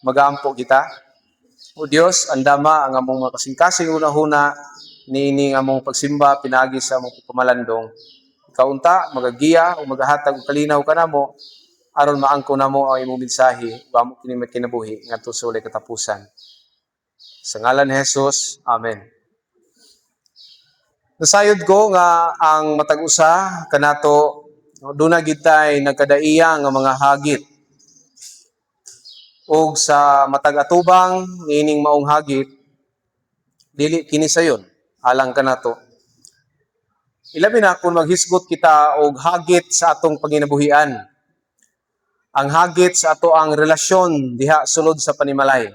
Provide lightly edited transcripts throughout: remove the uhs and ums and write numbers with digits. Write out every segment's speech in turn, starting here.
Magaampo kita. O Dios, andama ang among mga kasing-kasing hunahuna niini nga among pagsimba pinaagi sa among pamalandong. Ikaw unta magagiya o magahatag og kalinaw kanamo aron maangkon namo ang imong mensahe ug amo kini makinabuhi ngadto sa walay katapusan. Sa ngalan ni Jesus, Amen. Nasayod ko nga ang matag usa kanato, no, duna gyud tay nagkadaiya nga mga hagit. Ug sa matag atubang niining maong hagit, dili kini sayon alang kanato. Ilabi na kung maghisgot kita og hagit sa atong panginabuhian. Ang hagit sa ato ang relasyon diha sulod sa panimalay.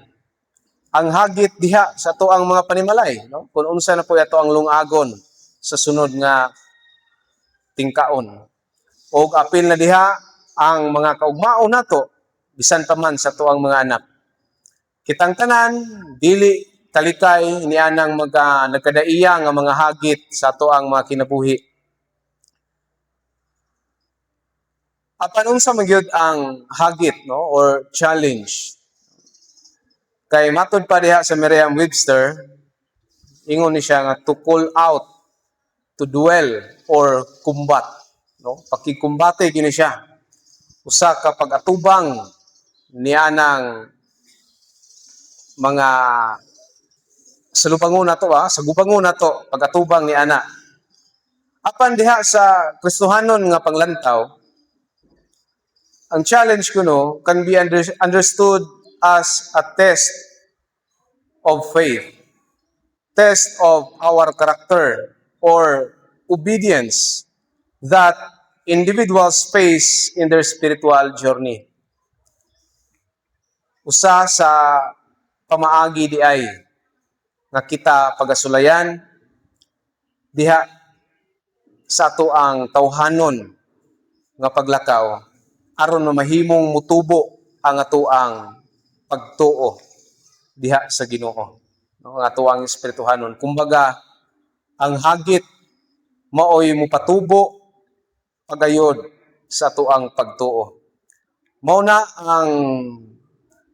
Ang hagit diha sa ato ang mga panimalay, no? Kung unsa na po ato ang lungagon sa sunod nga tingkaon. Og apil na diha ang mga kaugmaon nato bisan pa man sa ato ang mga anak. Kitang tanan dili kalikay nianang mga nagkadaiya nga mga hagit sa ato ang mga kinabuhi. Apan unsa man gyud ang hagit, no, or challenge? Kay matud pa diha sa Merriam-Webster, ingon ni siya nga to call out, to duel or combat, no? Pakikumbate kini siya. Usa ka pag-atubang nianang mga salubangon nato, sa gubangon nato pag-atubang ni ana. Apan diha sa Kristohanon nga panglantaw, ang challenge kuno can be understood as a test of faith, test of our character or obedience that individuals face in their spiritual journey. Usa sa pamaagi di ay nga kita pagasulayan diha sa ato ang tawhanon nga paglakaw aron mamahimong mutubo ang ato ang pagtuo diha sa Ginoo. No, ang ato ang espirituhanon. Kumbaga, ang hagit maoy mupatubo pagayod sa ato ang pagtuo. Mao na ang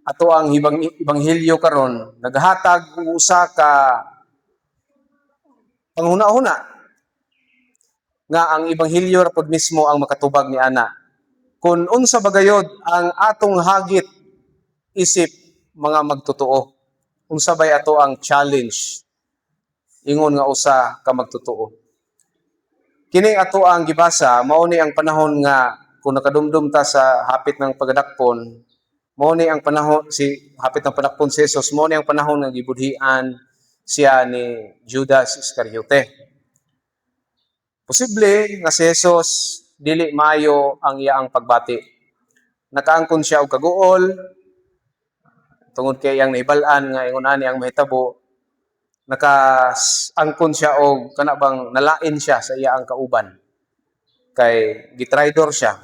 ato ang ibang ebanghelyo karon naghatag og usa ka panghuna-huna nga ang ebanghelyo ra pod mismo ang makatubag ni ana. Kung unsa bagayod ang atong hagit isip mga magtotoo. Unsa bay ato ang challenge ingon nga usa ka magtotoo. Kini ato ang gibasa, mao ni ang panahon nga kung nakadumdum ta sa hapit ng pagadakpon, mao ni ang panahon si hapit ng padakpon si Jesus, mao ni ang panahon nga gibudhian siya ni Judas Iscariote. Posible nga si Jesus dili maayo ang iyang pagbati. Nakaangkon siya og kaguol tungod kay iyang nahibal-an nga ingon ani ang mahitabo. Nakaangkon siya og kana bang nalain siya sa iyang kauban. Kay gitraidor siya.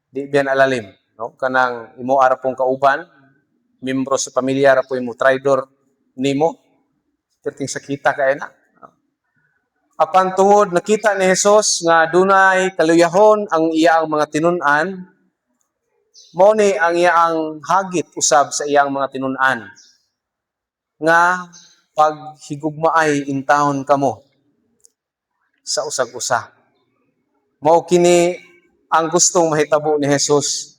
Di biyan alalim, no? Kanang imo ara pong kauban, membro sa pamilya ra po imo traidor nimo. Perting sakita kay na. Apan tungod nakita ni Jesus nga dunay kaluyahon ang iyang mga tinun-an, mao ni ang iyang hagit usab sa iyang mga tinun-an nga paghigugmaay intawon kamo sa usag-usa. Mao kini ang gustong mahitabo ni Jesus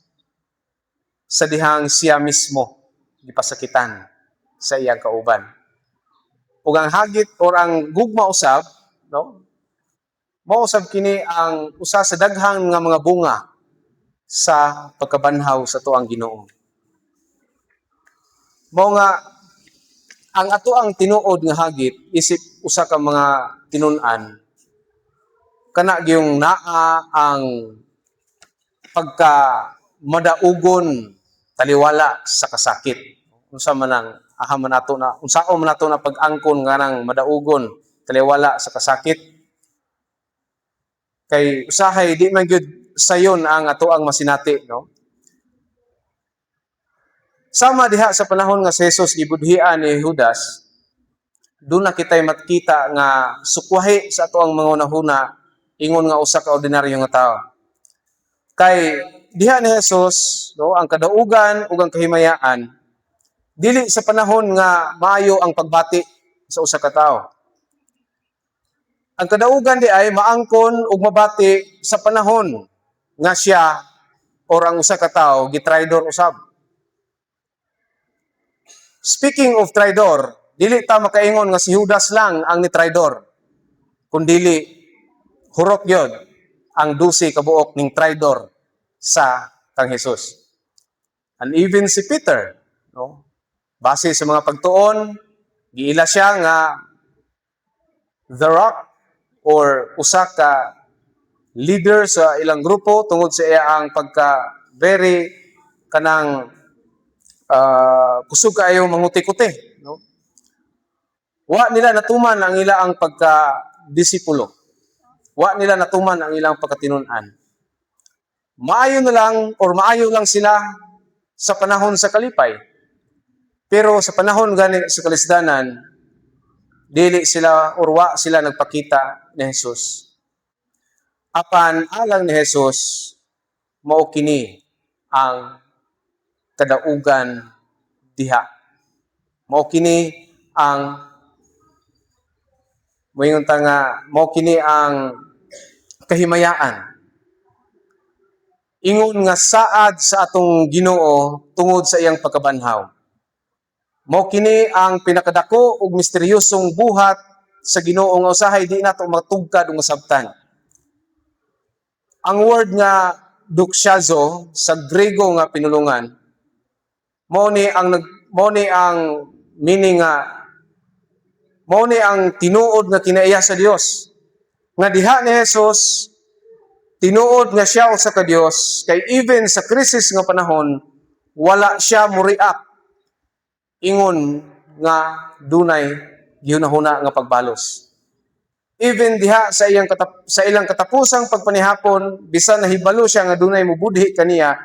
sa dihang siya mismo gipasakitan sa iyang kauban. Ug ang hagit or ang gugma usab, no? Mao usab kini ang usa sa daghang nga mga bunga sa pagkabanhaw sa tuang Ginoo. Mao nga ang ato ang tinuod nga hagit isip usa ka mga tinun-an kana gyung naa ang pagka madaugon taliwala sa kasakit. Unsa man ang aha man nato na unsaon man nato na pag-angkon nga nang madaugon taliwala sa kasakit? Kay usahay di man gyud sayon ang ato ang masinati, no? Sama diha sa panahon nga si Jesus gibudhian ni Judas, doon na kita'y makita nga sukwahi sa ato ang mga hunahuna ingon nga usa ka ordinaryo nga tao. Kay diha ni Jesus, no, ang kadaugan ug ang kahimayaan Dili sa panahon nga maayo ang pagbati sa usa ka tawo. Ang kadaugan diay maangkon ug mabati sa panahon nga siya or ang usa ka tawo gitraidor usab. Speaking of traidor, dili ta makaingon nga si Judas lang ang ni traidor. Kundili hurot gyud ang 12 ka buok ning traidor sa kang Jesus. And even si Peter, no? Base sa mga pagtuon, giila siya nga the rock or usa ka leader sa ilang grupo tungod sa iyang pagka very kanang kusog kaayo manguti-kuti, no? Wa nila natuman ang ilang pagka disipulo. Wa nila natuman ang ilang pagkatinun-an. Maayo na lang or maayo lang sila sa panahon sa kalipay. Pero sa panahon gani sa kalisdanan, dili sila or wa sila nagpakita ni Jesus. Apan alang ni Jesus, mao kini ang kadaugan diha. Mao kini ang, moingon ta nga mao kini ang kahimayaan. Ingon nga saad sa atong Ginoo tungod sa iyang pagkabanhaw. Mao kini ang pinakadako ug misteryosong buhat sa Ginoo nga usahay di nato matugkad ug masabtan. Ang word nga doxazo sa Grego nga pinulungan, mao ni ang meaning nga mao ni ang tinuod nga kinaiya sa Dios. Nga diha ni Jesus, tinuod nga siya usa ka Dios kay even sa krisis nga panahon, wala siya mo-react ingon nga dunay gihunahuna nga pagbalos. Even diha sa ilang katapusang pagpanihapon, bisan nahibalo siya nga dunay mubudhi kaniya,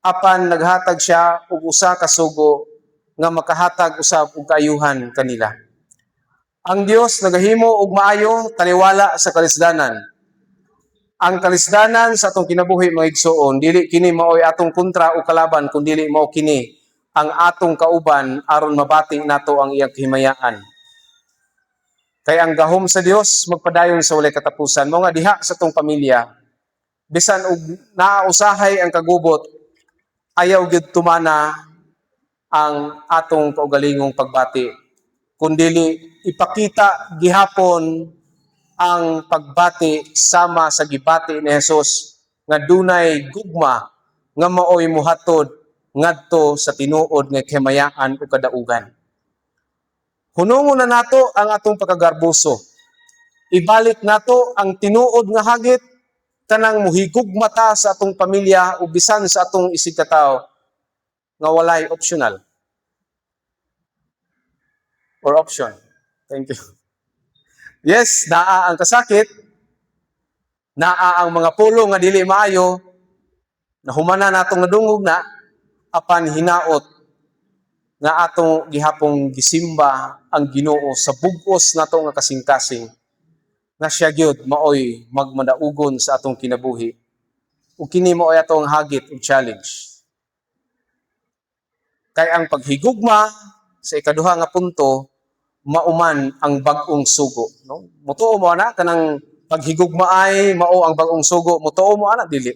apan naghatag siya og usa ka sugo nga makahatag usab og kaayuhan kanila. Ang Dios nagahimo og maayo taliwala sa kalisdanan. Ang kalisdanan sa atong kinabuhi, mga igsoon, dili kini maoy atong kontra o kalaban, kun dili mao kini ang atong kauban aron mabati nato ang iyang kahimayaan. Kay ang gahom sa Dios magpadayon sa walay katapusan. Mao nga diha sa atong pamilya, bisan og naausahay ang kagubot, ayaw gyud tumana ang atong kaugalingong pagbati. Kundili ipakita gihapon ang pagbati sama sa gibati ni Jesus nga dunay gugma nga maoy muhatod ngadto sa tinuod nga kahimayaan ug kadaugan. Hunungon na nato ang atong pagkagarboso. Ibalik nato ang tinuod nga hagit kanang muhigugma ta sa atong pamilya ug bisan sa atong isigkatawo nga walay optional or option. Thank you. Yes, naa ang kasakit, naa ang mga pulong nga dili maayo, nahumana natong nadungog na, apan hinaot nga atong gihapong gisimba ang Ginoo sa bug-os nato nga kasing-kasing nga siya gyud maoy magmadaugon sa atong kinabuhi. Ug kini maoy atong hagit ug challenge. Kay ang paghigugma sa ikaduha nga punto mauman ang bag-ong sugo, no? Mutuo mo ana kanang paghigugma ay mao ang bag-ong sugo, mutuo mo ana, dili?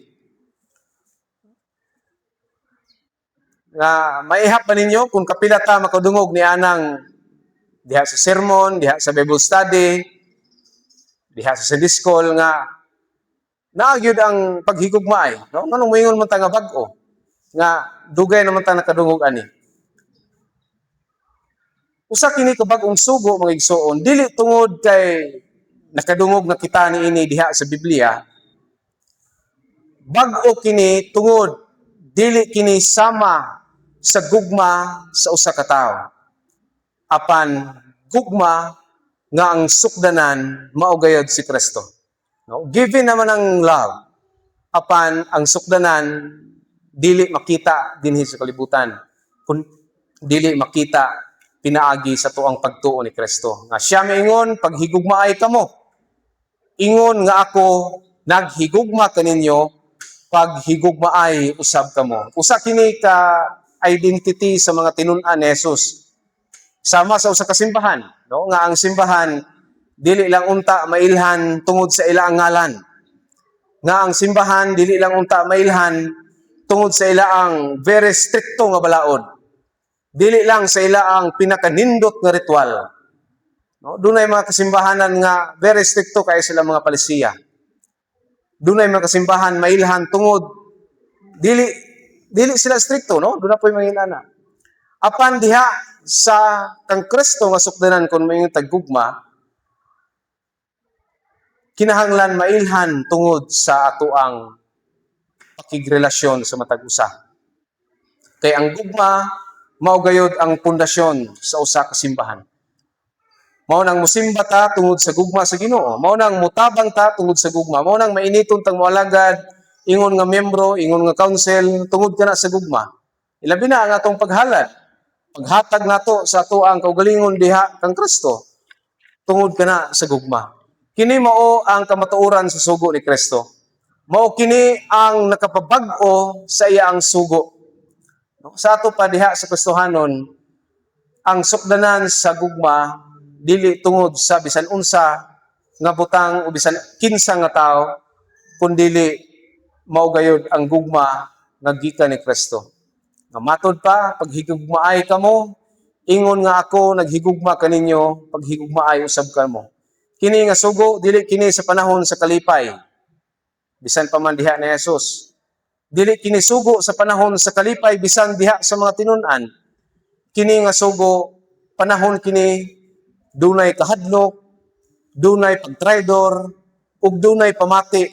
Nga maihap ba ninyo kung kapila ta makadungog ni anang diha sa sermon, diha sa Bible study, diha sa Sunday school nga naa gyud ang paghigugma ay, no? Nganong moingon man ta nga bag-o nga dugay naman ta nakadungog ani? Usa kini ka bag-ong sugo, mga igsoon, dili tungod kay nakadungog na kita niini diha sa Biblia. Bag-o kini tungod dili kini sama sa gugma sa usa ka tawo. Apan gugma nga ang sukdanan mao gayod si Kristo. No? Given naman ang love, apan ang sukdanan dili makita dinhi sa kalibutan. Kun dili makita pinaagi sa tuang pagtuo ni Kristo. Nga siya miingon, "Paghigugmaay kamo. Ingon nga ako naghigugma kaninyo, paghigugmaay usab kamo." Usa kini ka identity sa mga tinun-an ni Jesus. Sama sa usa ka simbahan, no? Nga ang simbahan dili lang unta mailhan tungod sa ilang ngalan. Nga ang simbahan dili lang unta mailhan tungod sa ilaang very strikto nga balaod. Dili lang sa ilaang pinakanindot nga ritual. No, dunay mga kasimbahanan nga very strikto kay sila mga palisiya. Dunay mga kasimbahan mailhan tungod dili dili sila strikto, no? Duna po'y mga inana. Apan diha sa kang Kristo nga sukdanan, kung may tagugma, kinahanglan mailhan tungod sa atoang pakigrelasyon sa matag usa. Kay ang gugma mao gayod ang pundasyon sa usa ka simbahan. Mao nang musimba ta tungod sa gugma sa Ginoo. Mao nang mutabang ta tungod sa gugma. Mao nang mainiton tang moalagad ingon nga miyembro, ingon nga council tungod kana sa gugma. Ilabi na ang atong paghalad. Paghatag nato sa atoang kaugalingon diha kang Kristo tungod kana sa gugma. Kini mao ang kamatuoran sa sugo ni Kristo. Mao kini ang nakapabag-o sa iya ang sugo. No? Sa ato pa diha sa Kristohanon, ang sukdanan sa gugma dili tungod sa bisan unsa nga butang o bisan kinsa nga tao, kundili mao gayod ang gugma nga gikan ni Kristo. Nga matod pa, "Paghigugmaay kamo, ingon nga ako naghigugma kaninyo, paghigugmaay usab kamo." Kini nga sugo dili kini sa panahon sa kalipay. Bisan pa man diha ni Jesus. Dili kini sugo sa panahon sa kalipay bisan diha sa mga tinun-an. Kini nga sugo, panahon kini dunay kahadlok, dunay pagtraidor, ug dunay pamati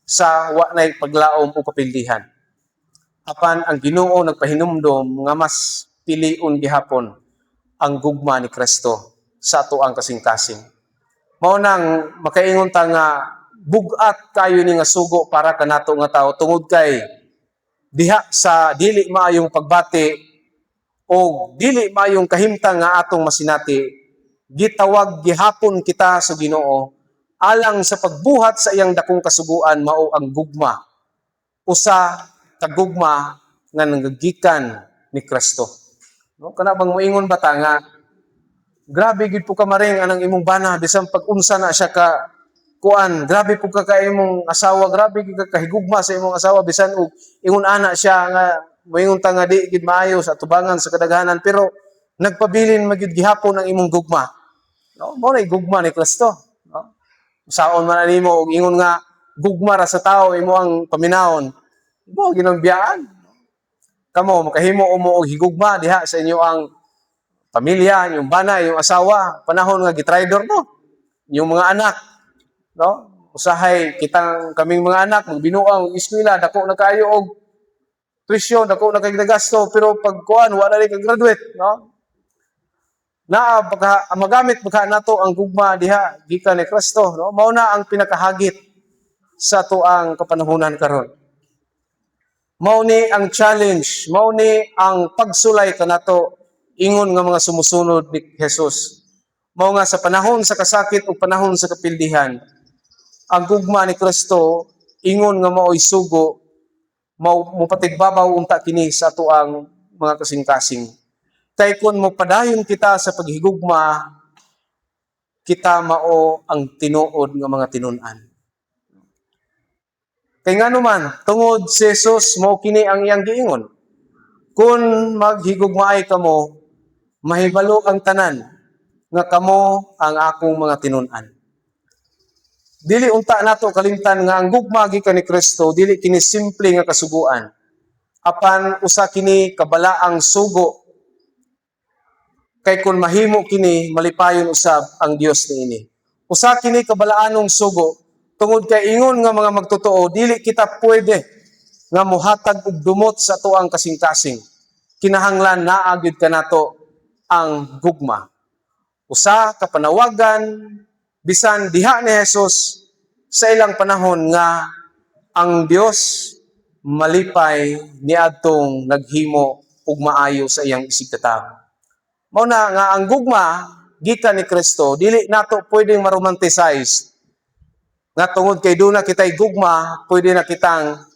sa wa nay paglaom o kapildihan. Apan ang Ginoo nagpahinumdom nga mas pilion gihapon ang gugma ni Kristo sa atoang kasing-kasing. Mao nang makaingon ta nga bugat kayo ni nga sugo para kanato nga tao tungod kay diha sa dili maayong pagbati o dili maayong kahimtang nga atong masinati, gitawag gihapon kita sa Ginoo alang sa pagbuhat sa iyang dakong kasuguan, mao ang gugma, usa ka gugma nga nanggigikan ni Kristo. No, kana bang moingon ba ta nga grabe gid po ka maring anang imong bana, bisan pag unsa na siya ka kuan, grabe po ka ka imong asawa, grabe gid ka kahigugma sa imong asawa, bisan og ingon ana siya nga moingon ta nga di gid maayo sa tubangan sa kadaghanan, pero nagpabilin magyud gihapon ang imong gugma, no? Mao na gugma ni Kristo, no? Saon man nimo og ingon nga gugma ra sa tao imo ang paminawon mo, ginang biyaan kamo makahimo mo og higugma diha sa inyo ang pamilya, yung bana, yung asawa, panahon nga gitraidor mo, yung mga anak, no? Usahay kitang kaming mga anak magbinuang og eskwela, dako na kaayo og tuition, dako na kay gasto, pero pag kuan wala rin ka graduate, no? Naa baka magamit baka nato ang gugma diha gikan ni Kristo, no? Mao na ang pinakahagit sa atoang kapanahunan karon. Mao ni ang challenge, mao ni ang pagsulay kanato ingon nga mga sumusunod ni Jesus. Mao nga sa panahon sa kasakit o panahon sa kapildihan, ang gugma ni Kristo ingon nga mao'y sugo, mao mopatigbabaw unta kini sa atoang mga kasing-kasing. Kay kung mopadayon kita sa paghigugma, kita mao ang tinuod nga mga tinun-an. Kay ngano man, tungod si Jesus, mao kini ang iyang giingon. "Kung maghigugmaay kamo, mahibalo ang tanan nga kamo ang akong mga tinun-an." Dili unta nato kalimtan nga ang gugma gikan ni Kristo dili kini simple nga kasuguan. Apan usa kini kabalaang sugo. Kay kung mahimo kini, malipayon usab ang Dios niini. Usa kini kabalaanong sugo tungod kay ingon nga mga magtotoo, dili kita pwede nga muhatag og dumot sa atoang kasing-kasing. Kinahanglan naa gyud kanato ang gugma. Usa ka panawagan bisan diha ni Jesus sa ilang panahon nga ang Dios malipay niadtong naghimo og maayo sa iyang isigkatawo. Mao na nga ang gugma gikan ni Kristo dili nato pwedeng ma-romanticize nga tungod kay duna kitay gugma, pwede na kitang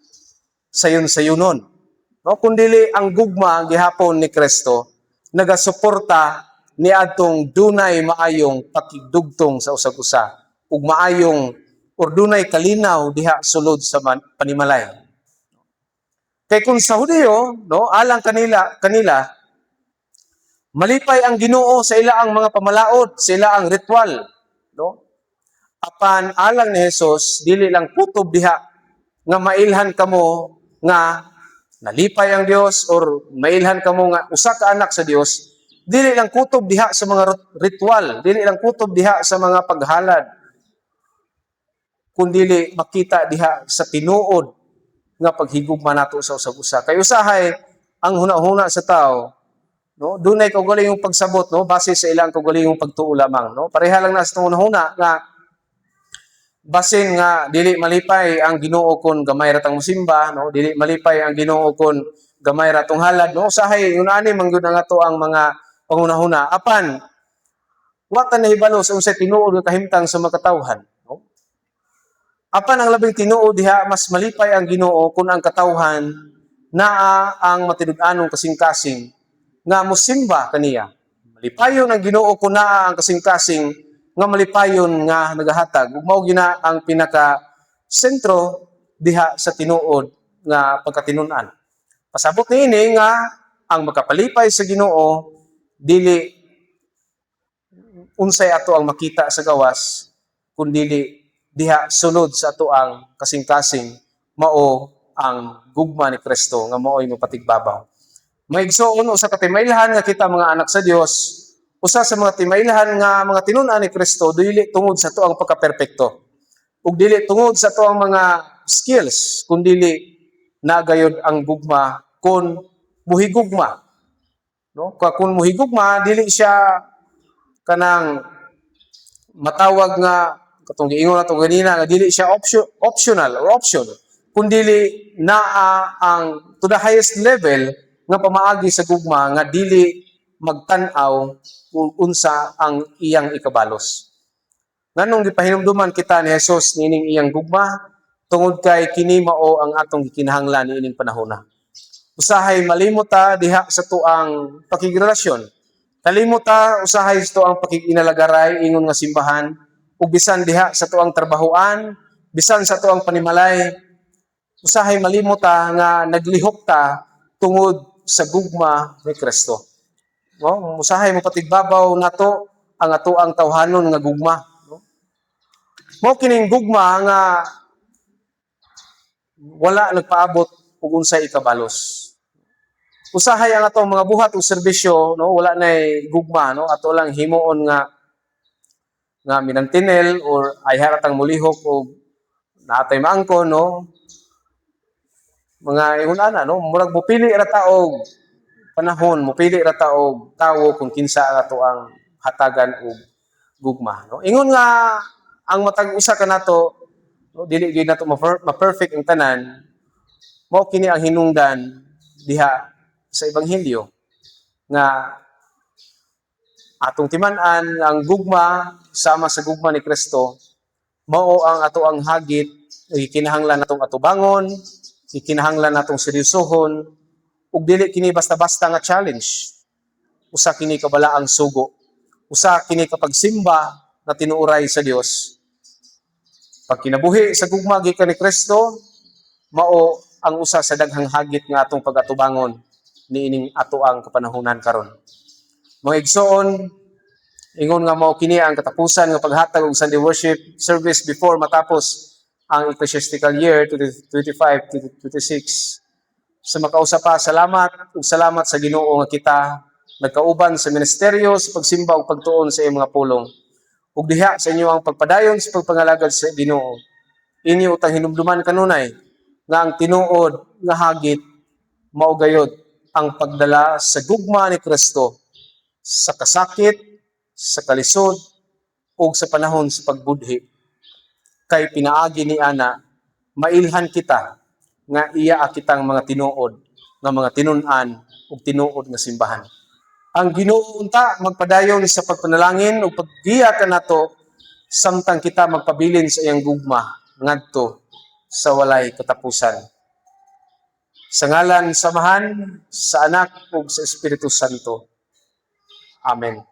sayon-sayunon. No, kundili ang gugma gihapon ni Kristo nagasuporta niadtong dunay maayong pakigdugtong sa usag-usa ug maayong or dunay kalinaw diha sulod sa panimalay. Kay kung sa Hudiyo, no, alang kanila malipay ang Ginoo sa ila ang mga pamalaod, sa ila ang ritual, no? Apan alang ni Jesus, dili lang kutob diha nga mailhan kamo nga nalipay ang Dios or mailhan kamo nga usa ka anak sa Dios. Dili lang kutob diha sa mga ritual, dili lang kutob diha sa mga paghalad, kundili makita diha sa tinuod nga paghigugma nato sa usag-usa. Kay usahay ang huna-huna sa tao, no, dunay kaugalingong pagsabot, no, base sa ilang kaugalingong pagtuo lamang, no. Pareha lang na sa huna-huna nga basin nga dili malipay ang Ginoo kon gamay ra tang musimba, no, dili malipay ang Ginoo kon gamay ra tong halad, no. Usahay ingon ani man gyud ang ato ang mga panghuna-huna, apan wa ta nahibalo sa unsay tinuod nga kahimtang sa mga katawhan, no. Apan ang labing tinuod diha, mas malipay ang Ginoo kung ang katawhan naa ang matinud-anong kasing-kasing nga musimba kaniya. Malipayon ang Ginoo kung naa ang kasing-kasing nga malipayon nga nagahatag. Ug mao gina ang pinaka sentro diha sa tinuod nga pagkatinun-an. Pasabot niini nga ang makapalipay sa Ginoo dili unsay ato ang makita sa gawas, kundili diha sulod sa ato ang kasing-kasing, mao ang gugma ni Kristo nga mao'y mapatigbabaw. Mga igsoon, usa ka timailhan nga kita mga anak sa Dios, usa sa mga timailhan nga mga tinun-an ni Kristo, dili tungod sa ato ang pagkaperpekto ug dili tungod sa ato ang mga skills, kundili nagayod ang gugma kon muhigugma, no? Kung muhigugma, dili siya kanang matawag nga katong giingon nato ganina nga dili siya optional or option, kundili naa ang to the highest level nga pamaagi sa gugma nga dili magtan-aw kung unsa ang iyang ikabalos. Nganong gipahinumduman kita ni Jesus niining iyang gugma? Tungod kay kini mao ang atong gikinahanglan niining panahona. Usahay malimot ta diha sa tuang pakigrelasyon. Kalimot ta usahay sa tuang pakiginalagaray ingon nga simbahan ug bisan diha sa tuang trabahoan, bisan sa tuang panimalay, usahay malimot ta nga naglihok ta tungod sa gugma ni Kristo. No? Usahay mo patigbabaw nato ang atoang tawhanon nga gugma. No? Mao kining gugma nga wala nagpaabot ug unsay ikabalos. Usahay ang atong mga buhat ug serbisyo, no, wala nay gugma, no, ato lang himuon nga nga minantinel or ay haratang mulihok og naatay maangko, no, mga ingon ana, no. Murag mupili ra ta og panahon, mupili ra ta og tawo kung kinsa ang ato ang hatagan og gugma, no. Ingon nga ang matag usa kanato, no, dili gyud nato ma-perfect ang tanan. Mao kini ang hinungdan diha sa ebanghelyo nga atong timan-an ang gugma sama sa gugma ni Kristo mao ang ato ang hagit gikinahanglan natong atubangon, gikinahanglan natong seryosohon, ug dili kini basta-basta nga challenge. Usa kini ka balaang sugo, usa kini ka pagsimba na tinuoray sa Dios. Pagkinabuhi sa gugma gikan ni Kristo mao ang usa sa daghang hagit nga atong pagatubangon niining ato ang kapanahunan karon. Mga igsoon, ingon nga mao kini ang katapusan nga paghatag og Sunday worship service before matapos ang ecclesiastical year 2025 to 26. Sa makausa pa, salamat ug salamat sa Ginoo nga kita nagkauban sa ministeryo sa pagsimba ug pagtuon sa iyang mga pulong. Ug diha sa inyo ang pagpadayon sa pagpangalagad sa Ginoo, inyo utang hinumduman kanunay nga ang tinuod nga hagit mao gayod ang pagdala sa gugma ni Kristo sa kasakit, sa kalisod ug sa panahon sa pagbudhi. Kay pinaagi ni ana mailhan kita nga iya kitang mga tinuod nga mga tinun-an ug tinuod nga simbahan. Ang Ginoo unta magpadayon sa pagpanalangin ug paggiya kanato samtang kita magpabilin sa iyang gugma ngadto sa walay katapusan. Sa ngalan sa Amahan, sa Anak ug sa Espiritu Santo. Amen.